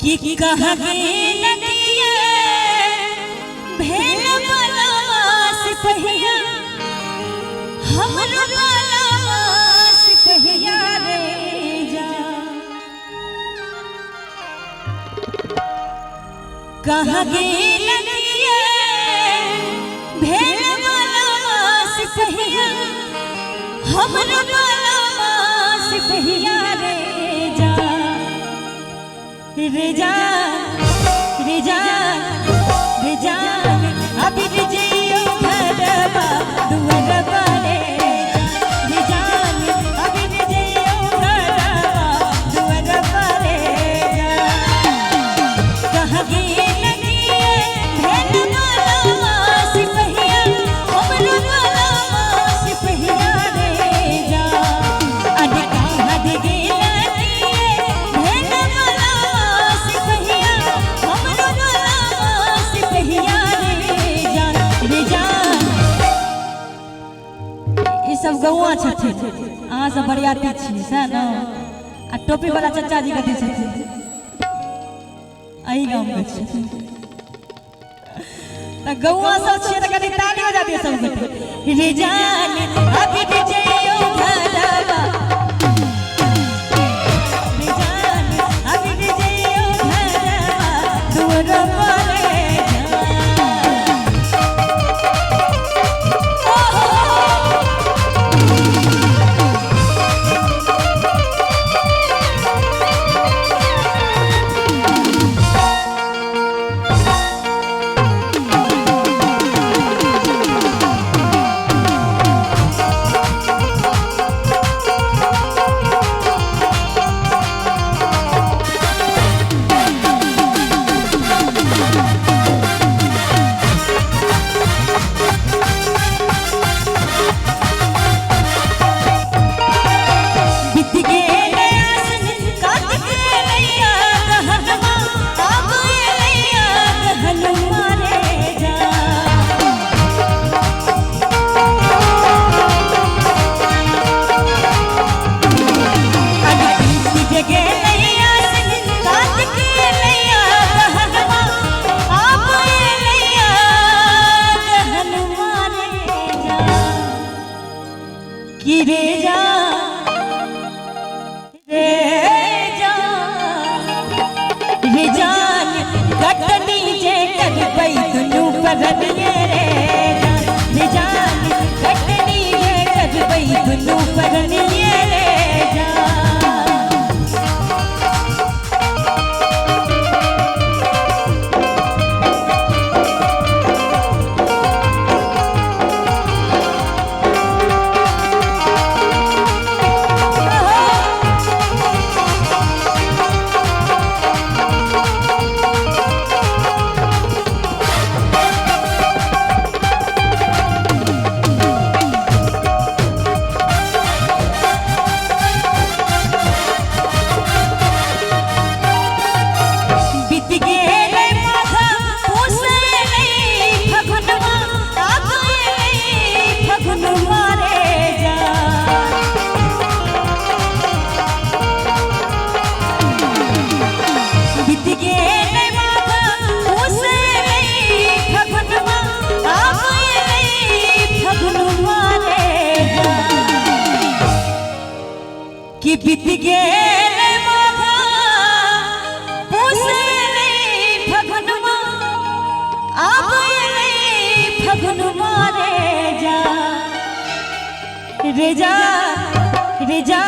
कि कहाँ गेलतिया भेल बलवा सिपहिया हमरो बलवा सिपहिया रे जा। कहाँ गेलतिया भेल बलवा सिपहिया हमरो बलवा सिपहिया रे जा रे जा रे जा रे जा। अभी जियो घरवा दुअरवा रे रे जान, अभी जियो घरवा दुअरवा रे जा। कहाँ गेलतिया भेल बलवा सिपहिया हमरो बलवा सिपहिया रे जा। अरे कहाँ गेलतिया भेल बलवा सिपहिया हमरो बलवा सिपहिया रे जा रे जा। ई सब गौआ छथिन, अहाँ सब बरियाती छी सएह ने? आ टोपी वाला चचा जी कथी छथिन? एहि गाँव के छथिन। तऽ गौआ सब छियै तऽ कनि ताली बजा दियौ सब गोटे। रे जान अभी जइयो घरवा रे जान, अभी जइयो घरवा दुअरवा रे जा। बीत गेलै आसिन कार्तिक एलैया गहनमा आब एलैया गहनुमा रे जा। अरे बीत गेलै आसिन कार्तिक एलैया गहनमा आब एलैया गहनुमा रे जा। कि रे जा रे जा रे जान, कटनी जे करबै दुनू परनिये रे जान रे जान, कटनी जे करबै दुनू परनिये रे जान। बीत गेलै माघ पूस एलै फगुनवा आब एलै फगुनवा रे जा। बीत गेलै माघ पूस एलै फगुनवा आब एलै फगुनवा रे जा। कि बीत गेलै माघ पूस एलै फगुनवा आब एलै फगुनवा रे जा रे जा रे जा।